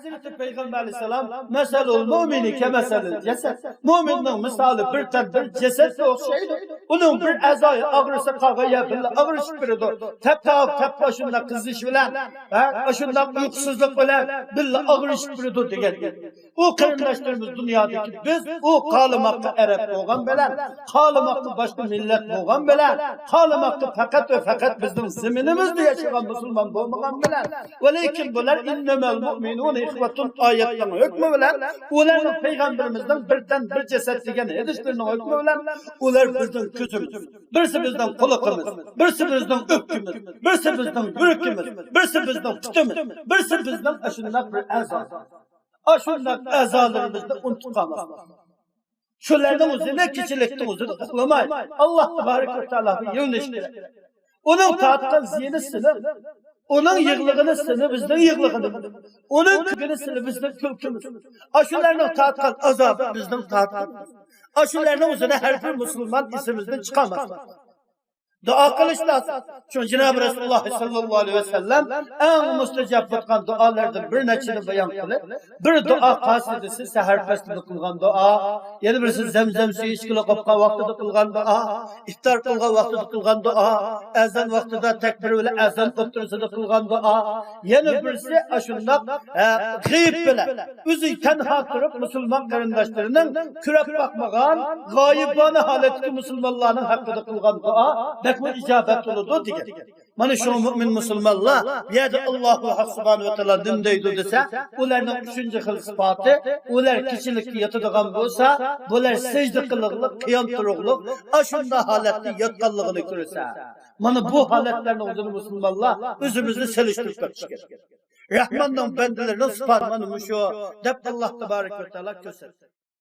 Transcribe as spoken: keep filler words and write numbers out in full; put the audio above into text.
ھەزرىتى پەيغەمبەر ئەلەيھىسسالام، مەسەلۇل مۇئمىنى كەمەسەلىل جەسەد، مۆمىننىڭ مىسالى بىر تەن، بىر جەسەتكە ئوخشايدۇ. ئۇنىڭ بىر ئەزايى ئاغرىسا، قالغان يەر بىللە ئاغرىشىپ بېرىدۇ. تەپ تاۋۇپ تەپ ئاشۇنداق قىزىش بىلەن، ھە، ئاشۇنداق ئۇيقۇسىزلىق بىلەن بىللە ئاغرىشىپ بېرىدۇ دېگەن. ئۇ قېرىنداشلىرىمىز دۇنيادىكى، بىز ئۇ قالىماققا ئەرەب بولغان بىلەن، قالىماققا باشقا مىللەت بولغان بىلەن، قالىماققا پەقەت ۋە پەقەت بىزنىڭ زېمىنىمىزدا ياشىغان مۇسۇلمان بولمىغان بىلەن، ۋەلىكىن بۇلار ئىننەمەل مۇئمىنۇنە ئىخۋەتۇن ئايەتنىڭ ھۆكمى بىلەن، ئۇلارنىڭ پەيغەمبىرىمىزنىڭ بىر تەن، بىر جەسەت دېگەن ھەدىسلىرىنىڭ ھۆكمى بىلەن، ئۇلار بىزنىڭ كۆزىمىز، بىرسى بىزنىڭ قۇلىقىمىز، بىرسى بىزنىڭ ئۆپكىمىز، بىرسى بىزنىڭ يۈرىكىمىز، بىرسى بىزنىڭ پۇتىمىز، بىرسى بىزنىڭ ئاشۇنداق بىر ئەزا. ئاشۇنداق ئەزالىرىمىزنى ئۇنتۇپ قالماسلىق. شۇلارنىڭ ئۆزىنى كېچىلىكنىڭ ئۆزىدە ئۇخلىماي، ئاللاھ تەبارەك ۋە تائالاغا يۆنىلىش كېرەك. ئۇنىڭ تارتقان زىيىنى سىنى، ئۇنىڭ يىغلىغىنى سىنى، بىزنىڭ يىغلىغىنىمىز، ئۇنىڭ كۈلكىنى سىنى، بىزنىڭ كۈلكىمىز. ئاشۇلارنىڭ تارتقان ئازابى بىزنىڭ تارتقىنىمىز. ئاشۇلارنىڭ ئۆزىنى ھەر بىر مۇسۇلمان ئېسىمىزدىن چىقارماسلىق. دۇئا قىلىش لازىم. شۇڭا جانابى رەسۇلۇللاھ ساللاللاھۇ ئەلەيھى ۋەسەللەم ئەڭ مۇستەجاب بولغان دۇئالاردىن بىر نەچچىنى بايان قىلىپ، بىر دۇئا قاسىدىسى سەھەر پەسلىدە قىلغان دۇئا، يەنە بىرسى زەمزەم سۈيى ئىچكىلى قوپقان ۋاقتىدا قىلغان دۇئا، ئىپتار قىلغان ۋاقتىدا قىلغان دۇئا، ئەزان ۋاقتىدا تەكبىر بىلەن ئەزان ئوتتۇرىسىدا قىلغان دۇئا، يەنە بىرسى ئاشۇنداق، ھە، غېيىب بىلەن ئۆزى تەنھا تۇرۇپ مۇسۇلمان قېرىنداشلىرىنىڭ كۆرۈپ باقمىغان غايىبانە ھالەتتىكى مۇسۇلمانلارنىڭ ھەققىدە قىلغان دۇئا بەكمۇ ئىجابەت بولىدۇ دېگەن. مانا شۇ مۇئمىن مۇسۇلمانلار بۇ يەردە ئاللاھۇ ھەق سۇبھانەھۇ ۋە تائالا نېمە دەيدۇ دېسە، ئۇلارنىڭ ئۈچىنچى خىل سۈپاتى، ئۇلار كېچىلىككە ياتىدىغان بولسا، بۇلار سەجدە قىلىغلىق، قىيام تۇرۇغلۇق، ئاشۇنداق ھالەتتە ياتقانلىقىنى كۆرسە. مانا بۇ ھالەتلەرنىڭ ئۆزىنى مۇسۇلمانلار ئۆزىمىزنى سېلىشتۇرۇپ بېقىش كېرەك. رەھماننىڭ بەندىلىرىنىڭ سۈپاتى مانا مۇشۇ، دەپ ئاللاھ تەبارەك ۋە تائالا كۆرسەتتى.